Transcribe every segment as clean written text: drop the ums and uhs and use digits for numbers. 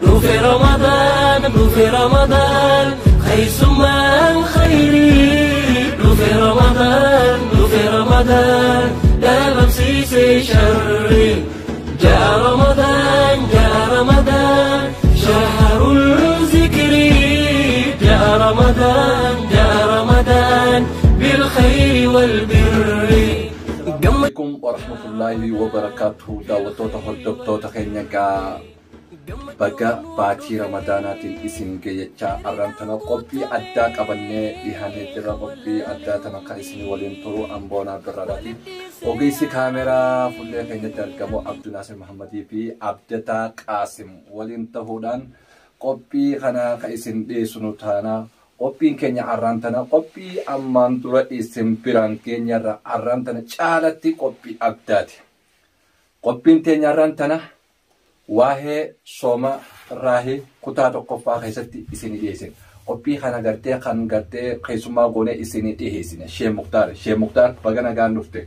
Dhufe Ramadaan, dhufe Ramadaan, keessummaan khayrii. Dhufe Ramadaan, dhufe Ramadaan, dhabamsiisee sharrii. Jaa Ramadaan, jaa Ramadaan, shahrul zikrii. Jaa Ramadaan, jaa Ramadaan, bilkhayri wal birri. Alaikum warahmatullaahi wabarakaatuhu. Daawwattoota, hordoftoota keenya, gaa baga baatii Ramadaanaatiin isin geeyyachaa arran tana qophii addaa qabannee dhiyaannee jirra. Qophii addaa tana kan isin waliin turu Amboonaa Birraadhaati. Ogeessi kaameraa fuullee keenyatti argamu Abdunaasir Mahammadii fi Abdataa Qaasim waliin ta'uudhaan qophii kana kan isin dhiyeessinu taana. Qophiin keenya arraan tana qophii ammaan dura isin biraan keenyarra arraan tana caalatti qophii addaati. Qophiin teenya arraan tana waa'ee sooma raahii kutaa tokkoffaa keessatti isin dhiyeessine. Qophii kana gartee kan gartee keessummaa goonee isin dhiyeessine. Shee Muktaar. Shee Muktaar, baga nagaan dhufte.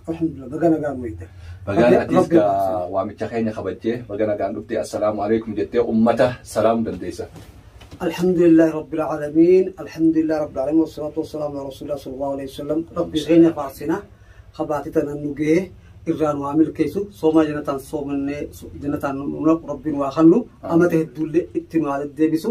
Alhamdulillah, baga nagaan wayita. Bagaan atis gaa waamicha keenya kabajjee baga nagaan dhufte. Assalaamu alaikum jettee ummata salaamu dandeessa. الحمد لله رب العالمين، الحمد لله رب العالمين، والصلاة والسلام على رسول الله صلى الله عليه وسلم. ربي غينا فارسنا خباتنا نجيه إران وعمل كيسو صوما جنتان صومن جنتان ربي واخنو أما تهدول اتنو على الدبسو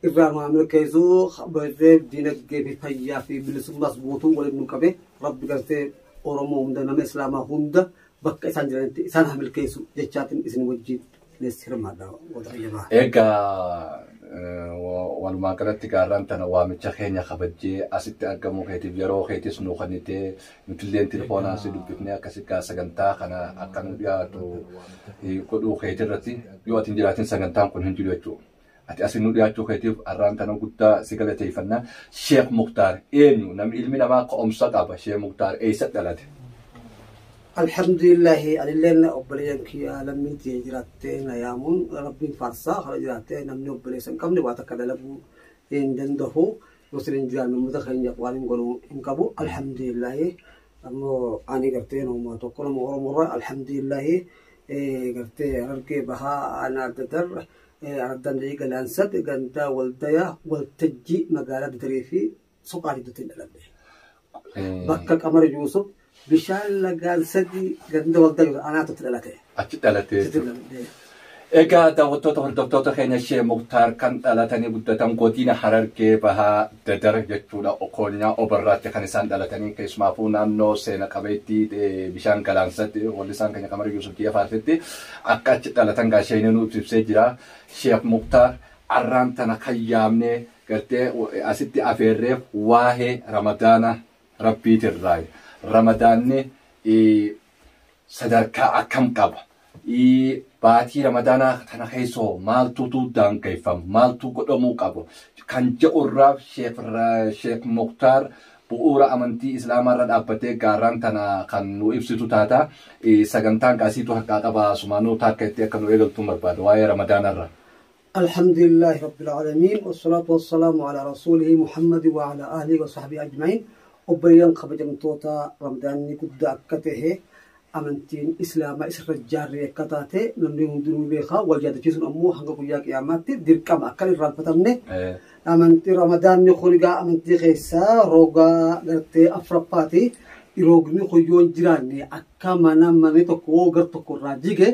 إران وعمل كيسو خباتي دينك في فيا في بلسو مظبوطو ولن كبه ربي قصدي أورمو هندا نم إسلاما هندا بك إسان جنتي إسان حمل كيسو جتشاتن إسن وجي نسير ماذا وضعي. Egaa walumaa galatti gaarraan tana waamicha keenya kabajjee asitti argamuu keetiif, yeroo keetis nuu kennitee, nutilleen telefoonaan si dubbifnee akkasi gaa sagantaa kana akka nu dhiyaatu godhuu keetirratti, yoo ati hin jiraatin sagantaan kun hin jiru jechuudha. Ati asin nu dhiyaachuu keetiif arraan tana guddaa si galateeffanna. Sheekh Muktaar eenyu? Namni ilmi namaa ka'umsa qaba. Sheekh Muktaar eessa dhalate? Alhamdulillahi, anilleen obboleeyyan kiyya lammiitti jiraattee na yaamuun rabbiin faarsaa kana jiraattee namni obboleessa hin qabne waa takka dalaguu hin danda'u. Yoo isin hin jiraanne uummata keenya waan hin godhu hin qabu. Alhamdulillahi, ammoo ani gartee nama tokko, nama Oromoorraa, alhamdulillahi, gartee Harargee Bahaa, aanaa Dadar, Araddaan Galaansad, gandaa Waldaya waltajjii magaalaa Dadarii fi Soqaa gidduutti hin dhaladhe. Bakka Qamar Yuusuf bishaan lagaan sadii ganda waldaa jiru anaatu dhalate. Achi dhalatee jechuudha. Egaa daawwattoota, hordoftoota keenya, Shee Muktaar kan dhalatanii guddatan godina Harargee Bahaa, Dadar jechuudha. Okoonyaa Obarraatti kan isaan dhalatanii, keessumaafuu naannoo seena qabeettii bishaan galaansatti wallisaan keenya Qamar Yuusuf Jiyya Faarsetti akka achi dhalatan gaasheenii nuuf ibsee jira. Sheekh Muktaar arraan tana kan yaamnee gartee asitti afeerreef waa'ee Ramadaana rabbiitirraa. Ramadaanni sadarkaa akkam qaba? Baatii Ramadaanaa tana keessoo maaltutu daangeffama? Maaltu godhamuu qabu? Kan jedhurraa Sheekh Muktaar bu'uura amantii Islaamaarra dhaabbatee gaarraan tana kan nu ibsitu taata. Sagantaan qaasiitu harkaa qaba. Sumaanuu taakka itti akka nu eegaltuu barbaada waa'ee Ramadaanarra. الحمد لله رب العالمين، والصلاة والسلام على رسوله محمد وعلى آله وصحبه أجمعين. Obboleeyyan kabajamtoota, Ramadaanni guddaa akka ta'e, amantiin Islaamaa isirra jaarree akka taate namni hundinuu beekaa. Wal yaadachiisuun ammoo hanga guyyaa qiyaamaatti dirqama akka hin irraanfatamne. Amantii Ramadaanni kun egaa amantii keessaa rogaa gartee afuraffaati. Roogni kun yoo hin jiraanne akka mana manni tokko gar tokko irraa jige,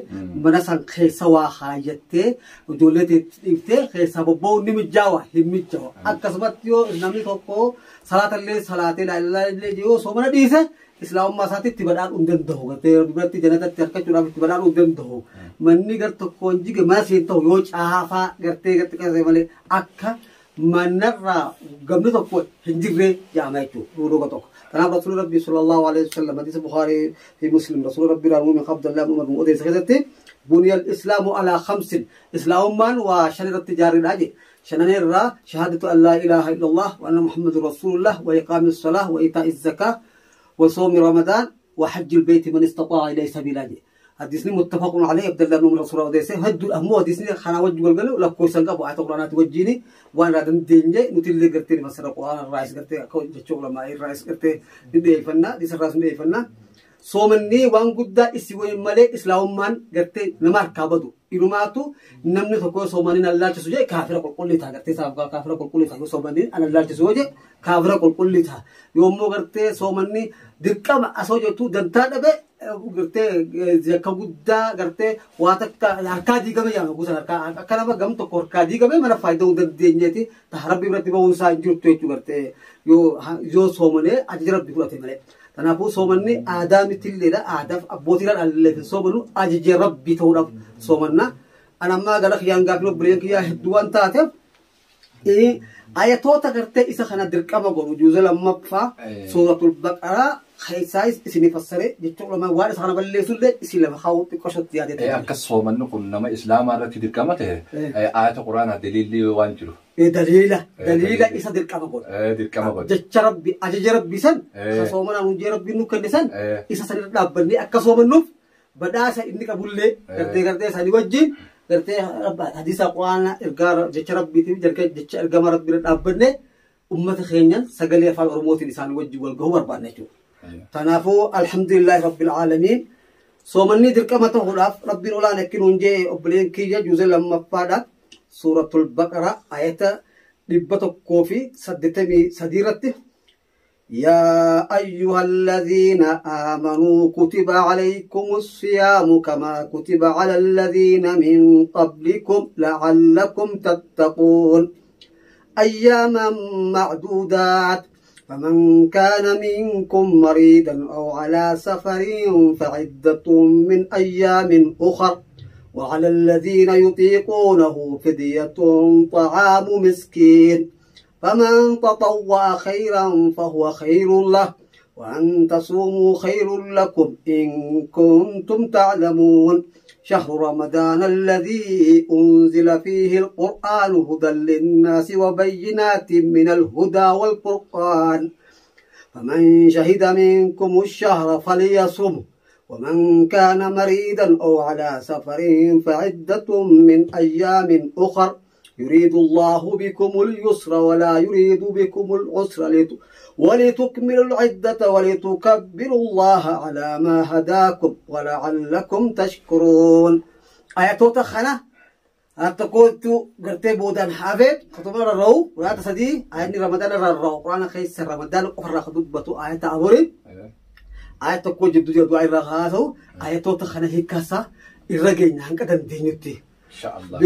mana san keessa waa kaayyattee ijoollee dhiiftee keessaa bobba'uun ni mijaawa hin mijaawa. Akkasumatti yoo namni tokko salaatallee salaatee laallee yoo soomana dhiise, Islaamummaa isaatti itti badhaadhuu hin danda'u. Gartee biratti jannatatti harkachuudhaaf itti badhaadhuu hin danda'u. Manni gar tokkoon jige mana siin ta'u yoo caafaa gartee gartee qarree malee akka manarraa gamni tokko hin jirre jedhama jechuudha roga tokko. Kanaaf Rasuulli Rabbii sallallahu alaihi wasallam hadiisa Bukhaarii fi Muslim Rasuulli Rabbii irraa muumin Abdullah ibn Umar odeessa keessatti, "بني الإسلام على خمس", Islaamummaan waa shan irratti ijaarredha jedhe. Shanan irraa شهادة أن لا إله إلا الله وأن محمد رسول الله وإقام الصلاة وإيتاء الزكاة وصوم رمضان وحج البيت من استطاع إليه سبيلا jedhe. Hadisni متفق عليه Abdullah ibn Umar Rasuula odeesse. Hedduu ammoo hadisni kana wajji walgalu lakkoofsan qabu ayata Quraanaati wajjiini waan irraa dandeenye nuti illee gartee fassara Quraana irraa is gartee akka jechuu ulamaa irraa is gartee ni dhiyeeffannaa, hadisa irraas ni dhiyeeffannaa. Soomanni waan guddaa isi waliin malee Islaamummaan gartee nama harkaa badu. Inumaatu namni tokko soomaniin allaalchisu jee kaafira qulqullii ta'a gartee isaaf kaafira qulqullii ta'a yoo soomaniin an allaalchisu yoo jee kaafira qulqullii ta'a. Yoommoo gartee soomanni dirqama asoo jettu dantaa dhabe gartee yakka guddaa gartee waa takka harkaa diigame jedhama gosa harkaa akka nama gam tokko harkaa diigame mana faayidaa hin dandeenyeeti ta'a rabbi biratti bahuun isaa hin jirtu jechuu gartee yoo soomanee ajaja rabbi fudhate malee. Kanaafuu soomanni aadaa mitiilleedha. Aadaaf abbootiidhaan dhalleef hin soomannu ajaja rabbii ta'uudhaaf soomanna. Ani ammaa gara kiyyaan gaafii obboleeyyan kiyyaa hedduu waan taateef ayatoota gartee isa kana dirqama godhu juuza lammaffaa suuratul baqaraa keessaa isinii fassaree jecha ulamaa waan isa kana balleessullee isin lafa kaa'uu xiqqoo yaadee Akka soomanni kun nama islaamaa irratti dirqama ta'e ayata quraanaa daliilli waan jiru. Daliila daliila isa dirqama godha. Dirqama godha. Jecha rabbi ajaja rabbi san isa soomanaan hojii rabbi nu kenne san isa san irra dhaabbannee akka soomannuuf badhaasa inni qabullee gartee gartee isaanii wajjin gartee hadiisa quraana ergaa jecha rabbiitiif jecha ergama rabbi irra dhaabbannee ummata keenyan sagalee afaan oromootiin isaanii wajjin wal gahuu barbaanna jechuudha. Kanaafuu alhamdulillahi rabbil aalamiin soomanni dirqama ta'uudhaaf rabbiin olaan akkinuun jee obboleen kiyya juuzee lammaffaadha. Suuratul Baqara ayata 183 irratti يا أيها الذين آمنوا كتب عليكم الصيام كما كتب على الذين من قبلكم لعلكم تتقون أياما معدودات فمن كان منكم مريضا أو على سفر فعدة من أيام أخر وعلى الذين يطيقونه فدية طعام مسكين فمن تطوع خيرا فهو خير له وأن تصوموا خير لكم إن كنتم تعلمون شهر رمضان الذي أنزل فيه القرآن هدى للناس وبينات من الهدى والفرقان فمن شهد منكم الشهر فليصمه ومن كان مريضا أو على سفر فعدة من أيام أخر يريد الله بكم اليسر ولا يريد بكم العسر ولتكملوا العدة ولتكبروا الله على ما هداكم ولعلكم تشكرون. آياتو خنا أتقولت قرتي بودان حافظ خطبنا الرو ولا تصدي آيات رمضان الرو قرآن خيس رمضان أخرى خطبته آيات أوري آيات تقول جدو جدو آيات رخاصو آياتو خنا هيكاسا الرجل هنك تندينيتي إن شاء الله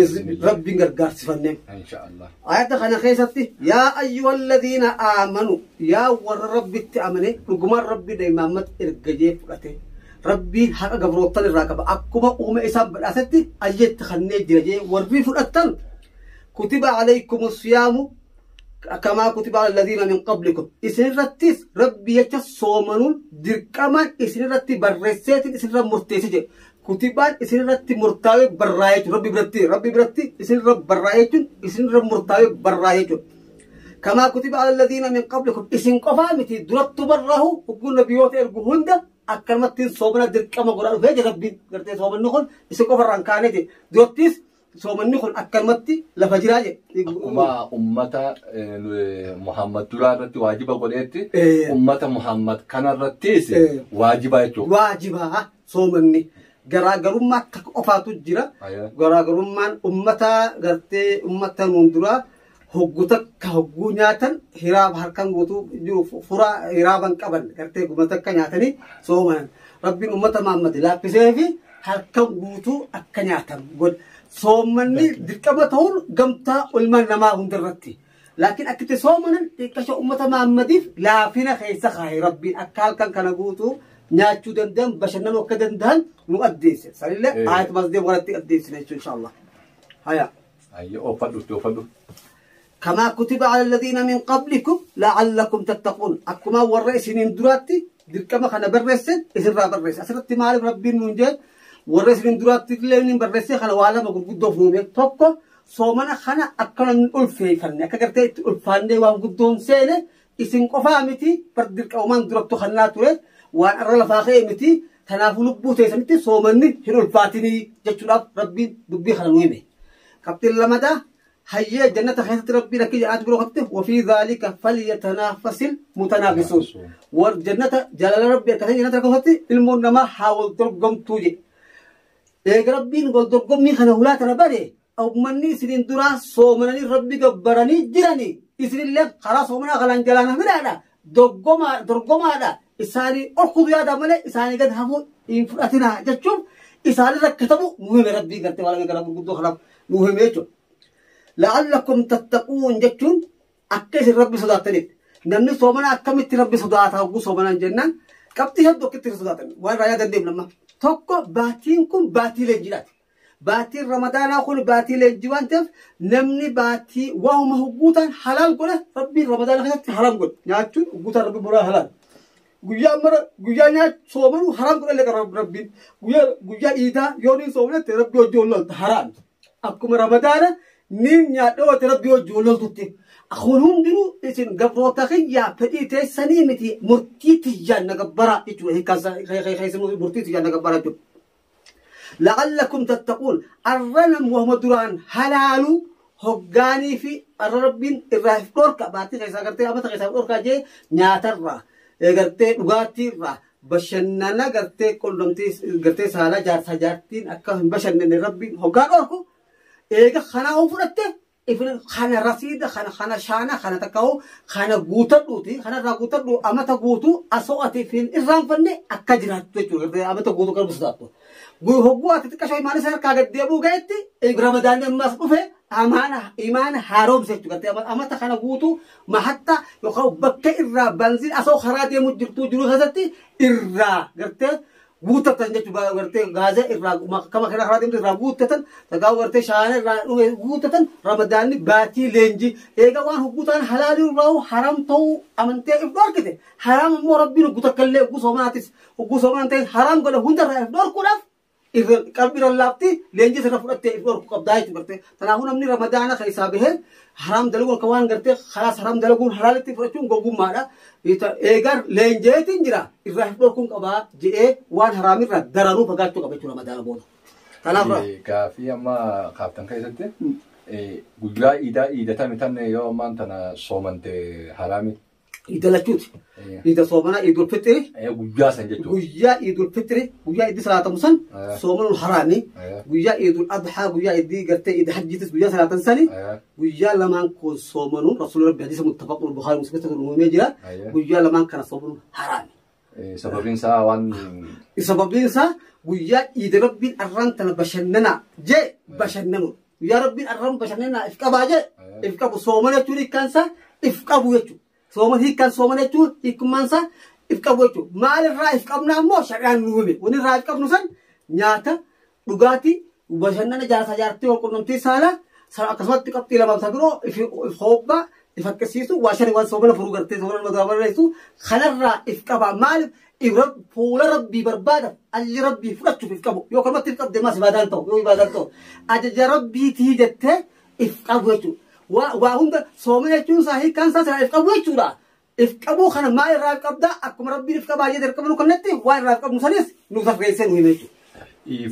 ربي غرغار سفنم إن شاء الله. آيات خنا خيستي يا أيها الذين آمنوا يا ور ربي تأمني رجما ربي دايما إرجع فرته ربي حق جبروتن الراكب أكما أم إسحاب الأستي أجت خني جرجع وربي فرتن كتب عليكم الصيام كما كتب على الذين من قبلكم إسن رتيس ربي يتصومنون دركما إسن رتي برسيت إسن رب مرتيسج كتبان إسن رتي مرتاوي برايت ربي برتي ربي برتي إسن رب برايت إسن رب مرتاوي برايت كما كتب على الذين من قبلكم إسن قفامتي درت بره وكل بيوت الجهند أكلمتين صوبنا دركما قرآن فيج ربي قرتي صوبنا نخل إسن قفر رانكانتي درتيس صومني خل أكلمتي لفجراجي أما أمة محمد درارتي واجبة قلتي أمة محمد كان رتيس واجبة واجبة صومني garaagarummaa takka qofaatu jira. Garaagarummaan ummata gartee ummata nuun dura hoggu takka hogguu nyaatan hiraaba harkaan guutuu jiru furaa hiraaban qaban gartee guma takka nyaatanii soomanan. Rabbiin ummata Muhammad laaffisee fi harkaan guutuu akka nyaatan godhe. Soomanni dirqama ta'uun gamtaa ilmaan namaa hundarratti. Laakiin akkitti soomanan xiqqasha ummata Muhammadiif laafina keessa kaa'e Rabbiin akka halkan kana guutuu nyaachuu danda'an bashannanuu akka danda'an nu addeesse. Sanillee ayat masdee waratti addeessina jechuun inshallah. Haya. Ayyo oofadhu oofadhu. كما كتب على الذين من قبلكم لعلكم تتقون. أكما والرئيس دراتي دركما خنا برسن إسر را برس أسرت مال ربي نونجل والرئيس دراتي لين برسن خنا والا ما قد دوفنو توكو صومنا خنا أكلن ألفي فن كقرتي ألفان وان قدون سينه إسن قفامتي بردك أو من درتو خنا توري وان أرى لفاخي متي تنافو لبوتي سنتي صومني هنو الفاتني جتشراب ربي دبي خنا نويمه قبل لمدى هيا جنة خيرت ربي لك جاءت بروحته وفي ذلك فليتنافس المتنافسون والجنة جلال ربي كثير جنة ركوتي المنما حاول ترقم توجي Eega Rabbiin wal dorgommii kana hulaa tana bane ummanni isiniin duraa soomananii Rabbi gabbaranii jiranii isinillee karaa soomanaa kanaan jalaan hafinaadha. Dorgomaadha. Isaanii ol kutu yaada malee isaanii gad hafuu hin fudhatinaa jechuun isaanii rakkatamu nu hime Rabbiin gartee waan gara gurguddoo kanaaf nu hime jechuudha. La'allakum tattaquun jechuun akka isin Rabbi sodaattaniif. Namni soomana akkamitti Rabbi sodaata hogguu soomanaan jennaan qabxii hedduu akkitti sodaatan waan irraa yaadan deemna amma. Tokko baatiin kun baatii leenjiidhaati. Baatiin Ramadaanaa kun baatii leenjii waan ta'eef namni baatii waa'uma hogguutaan halaal godhe Rabbiin Ramadaana keessatti haraam godhe. Nyaachuun hogguutaan Rabbi muraa halaal. Guyyaa mara guyyaa nyaach soomanuu haraam godhe illee Rabbiin. Guyyaa guyyaa iidaa yoo niin soomanette Rabbi hojii ol lolta haraam. Akkuma Ramadaana niin nyaadhee wate Rabbi hojii ol loltutti. Kun hundinuu isin gabroota kiyyaa fedhii teessanii miti murtii tiyyaan na gabbaraa jechuudha. Hiikkaan murtii tiyyaan na gabbaraa jechuudha. La'allakum tattaquun arra nam wahuma duraan halaalu hoggaanii fi arra Rabbiin irraa if dhorka baatii keessaa gartee amata keessaa dhorkaa jee nyaatarraa gartee dhugaatiirraa bashannana gartee qunnamtii gartee saalaa jaarsaa jaartiin akka hin bashannanne Rabbiin hoggaa dhorku eega kanaa hoo fudhatte kana rasiida kana kana shaana kana takka'u kana guutadhuuti kanarraa guutadhu amata guutuu asoo ati hin irraanfanne akka jiraattu jechuudha amata guutuu kan sodaattu. Hogguu ati xiqqashoo imaana isa harkaa gad deebi'uu ga'etti Ramadaanni ammas dhufe amaana imaana haaromsa jechuudha. Amata kana guutuu mahatta yookaan bakka irraa banziin asoo karaa deemu jirtuu jiru keessatti irraa gartee guuttatan jechuudha. Gartee gaazaa irraa kama kana karaa deemtu irraa guuttatan tagaa gartee shaana irraa dhume guuttatan Ramadaanni baatii leenjii eega waan hogguutaan halaalii irraa haram ta'uu amantee if dhorkite haram immoo Rabbiin hogguu takka illee hogguu soomanaatis hogguu soomanaan ta'e haram godhe hundarraa if dhorkuudhaaf qalbii lallaafti leenjii sirra fudhattee if dhorku qabdaa jechuudha gartee. Kanaafuu namni Ramadaana keessaa bahee haram dalaguun akka waan gartee khalaas haram dalaguun halaalitti fudhachuun gowwummaadha. Eegaan leenjeetiin jira irraa if dhorkuun qabaa jedhee waan haraamirraa daranuu fagaachuu qaba jechuudha Ramadaana booda. Kanaaf Gaaffii amma kaaftan keessatti guyyaa iidaa iidatame tan yoo ammaan tana soomante haraami. Iida lachuuti. Iida soomanaa Iidul Fixri. Guyyaa san jechuudha. Guyyaa Iidul Fixri guyyaa iiddi salaatamu san soomanuun haraami. Guyyaa Iidul Adhaa guyyaa iddii gartee iida hajjiitis guyyaa salaatan sani. Guyyaa lamaan kun soomanuun Rasuulli Rabbi hadiisa muttafaqun Bukhaarii Muslim keessatti uumamee jira. Guyyaa lamaan kana soomanuun haraami. Sababiin isaa waan. Sababiin isaa guyyaa iida Rabbiin arraan tana bashannanaa jee bashannanuu. Guyyaa Rabbiin arraan bashannanaa if qabaa jee if qabu soomana jechuun hiikkaan isaa if qabu jechuudha. Soomana hiikkaan soomana jechuun hiikummaan isaa if qabu jechuudha. Maalirraa if qabna ammoo shari'aan nu hime. Wanni irraa if qabnu san nyaata, dhugaatii, bashannana jaarsaa jaartii wal qunnamtii saalaa akkasumatti qabxii lamaaf isa biroo if hoobbaa if akkasiisu waa shani waan soomana furuu gartee soomana nama barreessu kanarraa if qaba. Maaliif fuula Rabbii barbaada ajaja Rabbii fudhachuuf if qabu yoo kanumatti if qabde maas ibaadaan ta'u yoo ibaadaan ta'u ajaja Rabbiitii jettee if qabu jechuudha. Waa hunda soomana jechuun isaa hiikkaan isaa silaa if qabu jechuudha. If qabuu kana maal irraa if qabdaa akkuma Rabbiin if qabaa jedhee qabnu kanatti waan irraa if qabnu sanis nuuf safreessee nu hime jechuudha.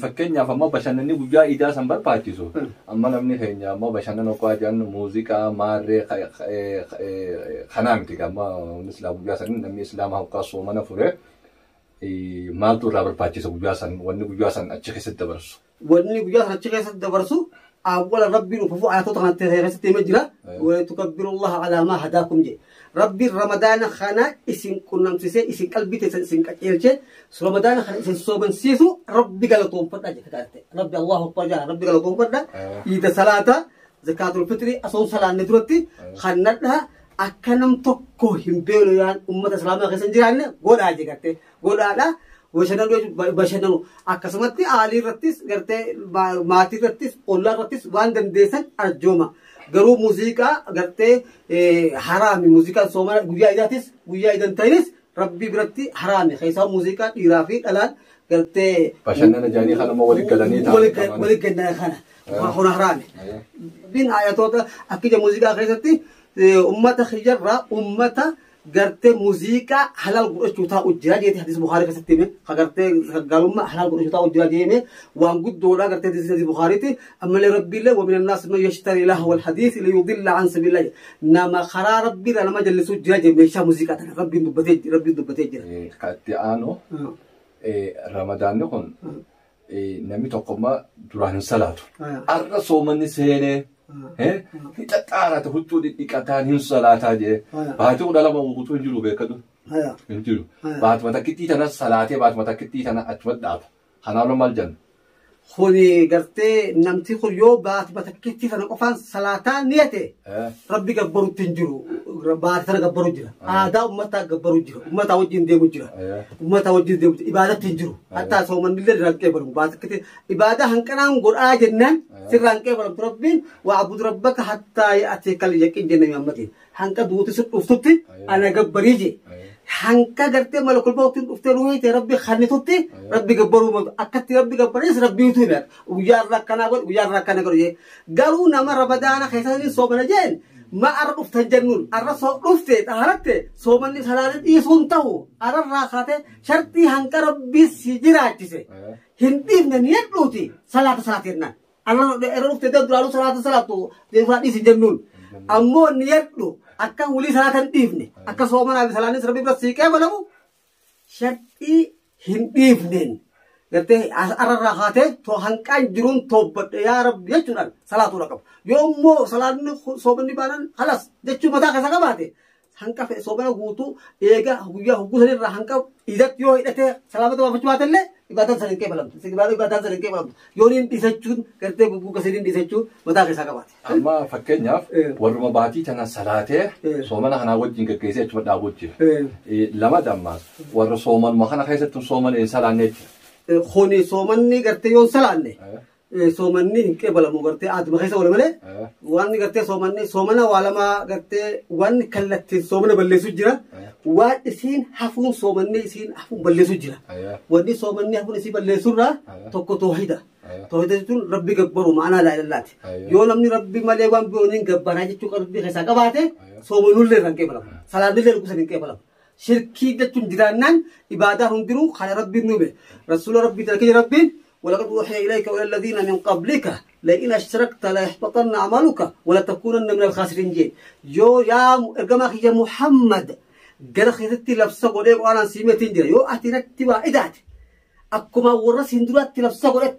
Fakkeenyaaf amma bashannanni guyyaa iidaa san barbaachisu. Amma namni keenya amma bashannana okkoo jedhan muuziqaa maarree kanaa miti amma islaam guyyaa san namni islaamaa hoggaa soomana fure maaltu irraa barbaachisa guyyaa san wanni guyyaa san achi keessatti dabarsu. Wanni guyyaa san achi keessatti dabarsu awwala Rabbiin ufufu ayatoota kanatti keessatti himee jira. Watukabbirullaha alaa maa hadaakum jedhe. Rabbiin Ramadaana kana isin qunnamsiisee isin qalbii teessan isin qajeelchee Ramadaana kana isin soomansiisu Rabbi galatoonfadha jedhe kakaate. Rabbi Allahu Akbar jedha Rabbi galatoonfadha. Iida salaataa zakaatul fitrii osoo salaanne duratti kannadhaa akka nam tokko hin beelu yaan ummata islaamaa keessa hin jiraanne godhaa jedhe gartee godhaadha. Bashannanu akkasumatti aalii irrattis gartee maatii irrattis ollaa irrattis waan dandeessan arjooma. Garuu muuziqaa gartee haraami muuziqaan soomana guyyaa idaatis guyyaa idan ta'inis Rabbii biratti haraami. Keessaa muuziqaa dhiiraa fi dhalaan gartee. Bashannana jaanii kana immoo walitti galanii taa'an. Walitti galanii kana. Kun haraami. Bin ayatoota akkija muuziqaa keessatti ummata kiyyarraa ummata gartee muuziqaa halaal godhachuu taa'u jira jeeti hadiisa Bukhaarii keessatti hime. Gartee galummaa halaal godhachuu taa'u jira jeeme waan guddoodha gartee hadiisa Bukhaariiti. Ammallee Rabbiillee wa minan naas man yashtari lahwa al-hadiis liyudilla an sabiilillah nama karaa Rabbiirraa nama jallisuu jira jee meeshaa muuziqaa tana Rabbiin dubbatee Rabbiin dubbatee jira. Kan itti aanu Ramadaanni kun Namni tokko duraan hin salaatu. Arra soomanni seenee hixaxaarate huccuu dhidhiqataan hin salaataa jee. Baatii 12 guutuu hin jiru beekadu. Hin jiru. Baatuma takkittii tana salaatee baatuma takkittii tana achuma dhaaba. Kanaaf maal jenna? Kuni gartee namti kun yoo baatuma takkittii tana qofaan salaataa niyate rabbi gabbarutti hin jiru. Baati tana gabbaru jira. Aadaa uummataa gabbaru jira. Uummataa wajjin deemu jira. Uummataa wajjin deemu jira. Ibaadatti hin jiru. Hattaa soomanni illee irraan qeebalamu. Baati takkittii ibaadaa hanqanaan godhaa jennaan sirraan qeebalamtu rabbiin wa'bud rabbaka hattaa ya'tiyakal yaqiin jennee ammatiin. Hanqa duuti si dhuftutti ana gabbarii jee. Hanqa gartee malakul mawtiin dhuftee ruuhii ta'e rabbi khannitutti rabbi gabbaruu matu akkatti rabbi gabbarees rabbiitu hime guyyaa irraa akkanaa godhu guyyaa irraa akkana godhu jee garuu nama ramadaana keessatti soomana jeen ma arra dhuftan jennuun arra soo dhufte xaharatte soomanni salaata dhiisuun ta'u arra irraa kaate shartii hanqa rabbii si jiraachise hin dhiifne ni hedduuti salaata salaata jennaan arra dhufte duraanuu salaata salaattu dhiisi jennuun ammoo ni heddu akka wulii salaata hin dhiifne akka soomanaa fi salaanis rabbi bira siiqee balamu shartii hin dhiifneen gartee arrarraa kaatee too hanqaan jiruun toobbadhe yaa rabbi jechuudhaan salaatuudha qabu. Yoo immoo salaanni soomanni baanan halas jechuu mataa keessa qabaate hanqa fedhe soomana guutuu eega guyyaa hogguu sanirraa hanqa idatti yoo hidhatee salaamata baafachuu baate illee ibaadaan san hin qeebalamtu. Ibaadaan san hin qeebalamtu. Yoo niin dhiisachuun gartee gugguu gasanii dhiisachuu mataa keessaa qabaate. Amma fakkeenyaaf warruma baatii tana salaatee soomana kanaa wajjin gaggeessee achuma dhaabuu jira. Lama dammaas warra soomanuma kana keessatti soomana hin salaanne jira. Kuni soomanni gartee yoo hin salaanne soomanni hin qeebalamu gartee aaduma keessa oole malee waan gartee soomanni soomana waa lama gartee waan kallattiin soomana balleessu jira waan isiin hafuun soomanni isiin hafuun balleessu jira wanni soomanni hafuun isii balleessurraa tokko toohida toohida jechuun rabbi gabbaru ma'anaa laa ilallaati yoo namni rabbi malee waan biroo hin gabbaraa jechuu rabbi keessaa qabaate soomanullee irraa hin qeebalamu salaannillee dhugusan hin qeebalamu. Shirkii jechuun jiraannaan ibaadaa hundinuu kana rabbiin nuume rasuula rabbii dalakee rabbiin ولقد أوحي إليك وإلى الذين من قبلك لئن أشركت ليحبطن عملك ولتكونن من الخاسرين جي يو يا إرجما يا محمد قال خيرتي لبسة قولي وأنا سيمتين جرا يو أتينا تبا إدات أكما ورس هندرات لبسة قولت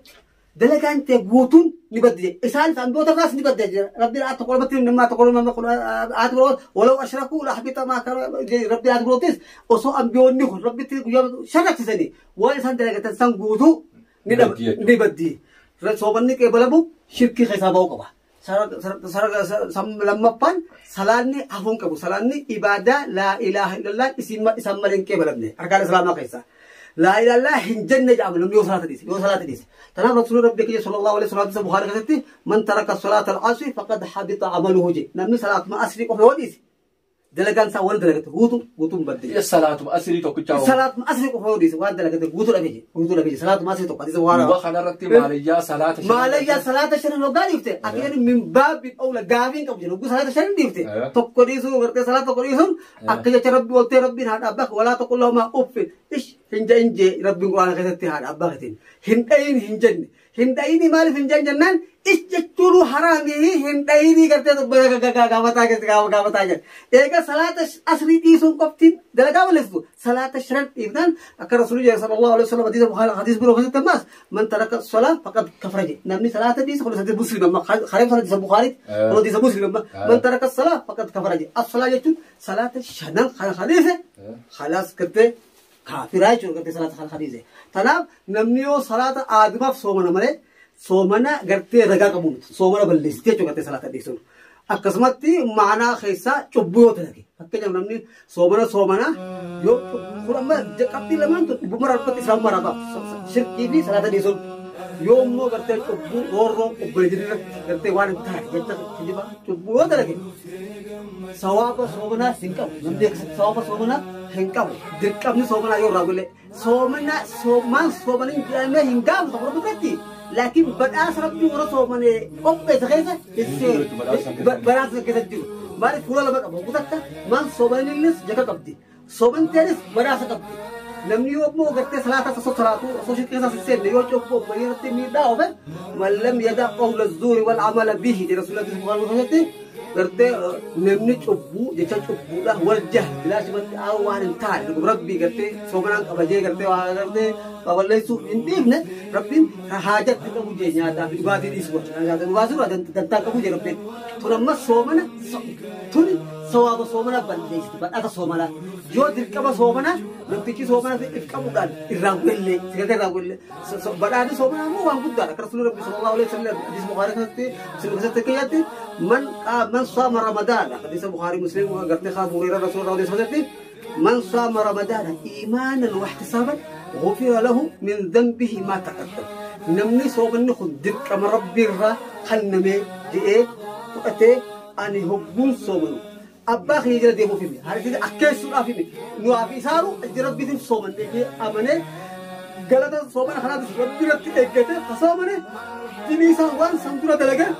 دلك أنت قوتون نبدل إنسان فأنبوت الراس نبدل ربي لا تقول بتين ما تقول ما تقول آت ولو أشركوا لحبط ما كان ربي لا تقول تيس وصو أنبيون نخل ربي تيجي شرك تسني وإنسان دلك تنسان قوتو نبدي صوبني كبلبو شركي حسابه قبا لما سلاني أفهم كبو سلاني إبادة لا إله إلا الله اسم اسم ملين كبلبني أركان الإسلام كيسا لا إله إلا الله هنجن جامل يوم صلاة ديس يوم صلاة ديس تنام رسول ربي كي صلى الله عليه وسلم بخاري كتبتي من ترك الصلاة العصر فقد حبط عمله جي نمني صلاة ما أسري قفل ديس دلقان سا وان دلقت غوتو غوتو مبدل الصلاة ما أسري تو كتشاو صلاة ما أسري قفل ديس وان دلقت غوتو لبيجي غوتو لبيجي صلاة ما أسري تو قديس وانا وخنا رتي ماليا صلاة ماليا صلاة شرن لو ديفته أكيد من باب أولى غافين قبل لو صلاة شرن ديفته تو كريسو غرتي صلاة تو كريسو أكيد ربي ولتي ربي هذا أباك ولا تقول لهما أف إيش هنجا إنجي ربي قرآن كتبتي هذا أباك تين هندين هنجن هندين مالي هنجن جنان إيش جتولو حرامي هنديني کرتے تو گاوتا کے گاوتا جن ایک صلاة عصری تیسون قفتين دلقا ولسو صلاة شرط إذن أكر رسول الله صلى الله عليه وسلم حديث بخاري حديث بلو حديث تماس من ترك الصلاة فقد كفر جي نمني صلاة ديس خلص حديث مسلم ما خريف صلاة بخاري خلص حديث مسلم من ترك الصلاة فقد كفر جي الصلاة جتون صلاة شنن حديث خلاص کرتے کافر آئی چون کرتے صلاة حدیث تناب نمنیو صلاة آدم صومنا ملے soomana gartee ragaa qabu miti soomana balleessitee jechuudha gartee salaata dhiisuun akkasumatti maanaa keessaa cubbuu yoo ta'e fakkeenyaaf namni soomana soomana yoo kun amma qabxii lamaan tun dhibbuma rabbatti isaan marabaaf shirkii fi salaata dhiisuun yoo immoo gartee cubbuu roorroo obboleettii irratti gartee waan hin taane jecha kijiba cubbuu yoo dalage sawaaba soomanaa hin qabu namni akkasitti sawaaba soomanaa hin qabu dirqamni soomanaa yoo raawwile soomana soomaan soomaniin jedhamee hin gaafu tokko biratti لكن بدأس ربي ورسوله من قبة خيسة بدأس كذا جرو ما رفولا لما قبل قلت من صومن الليس جك قبدي صومن تيرس بدأس قبدي لم يوم قلت صلاة صلاة صوشي كذا سير ليو شوف ما يرتي ميدا أوبن من لم يدع قول الزور والعمل به رسول الله صلى الله عليه وسلم Gartee namni cubbuu jecha cubbuudha wal jahl bilaashumatti waan hin taane dhugum rabbii gartee soomanaan qabajee gartee waa gartee baballeessuuf hin dhiifne rabbiin haajatti qabu jee nyaataa fi dhugaatii dhiisu nyaataa dhugaatii dantaa qabu jee rabbiin tun amma soomana tuni sawaaba soomana balleessiti badhaasa soomanaa yoo dirqama soomanaa namtichi soomana if qabuudhaan irraa wellee sigartee irraa wellee badhaasni soomanaa immoo waan guddaadha akka rasuulli rabbi sallallahu alaihi wasallam hadiisa Bukhaarii keessatti Muslim keessatti keessatti man saama ramadaana hadiisa Bukhaarii Muslim gartee Abu Hurairah rasuulli rabbi sallallahu من صام رمضان إيمانا واحتسابا غفر له من ذنبه ما تقدم. نمني صومني خن درقم ربي الرا خنمي جئ فأتي أني هبون صومنو أبا خيجر ديمو فيمي هذا أكيد سورة فيمي نوافي سارو ربي ذي صومن أمني غلط صومن خلاص ربي ربي إجته فصومني تنيسا وان سمتورا دلعه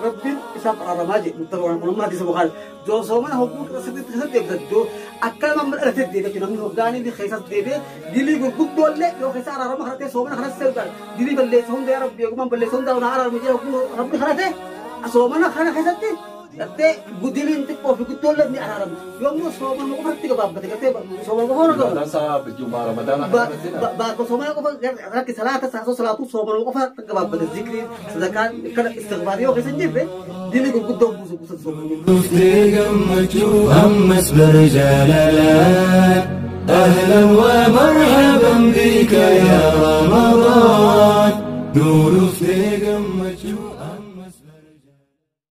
ربي إسحاق رماجي متفق على ما حديث بخاري جو صومن هبون كسرت كسرت يبدأ جو أكل ما من ألف ديبه كنا هبداني دي خيسات ديبه دلي غربك دولة لو خيسا رما خرته صومن خلاص سيردا دلي بلّي صوم ده ربي يوم بلّي صوم ده ونهار رمجي ربي خرته صومن خنا خيسات gartee gudiliin xiqqoo fi guddoollee ni araaramu. Yommuu soomana qofatti gabaabbate gartee soomana qofa hordofan. Ibaadaan isaa juma ramadaana kanarratti na. Baakko soomana qofa rakki salaata saasoo salaatuu soomana qofa gabaabbate zikrii sadakaan kana istighfaar yoo keessa hin jirre dilii gurguddoo buusu buusan soomanni. Dhuftee gammachuu ammas bara jaalalaan. أهلا ومرحبا.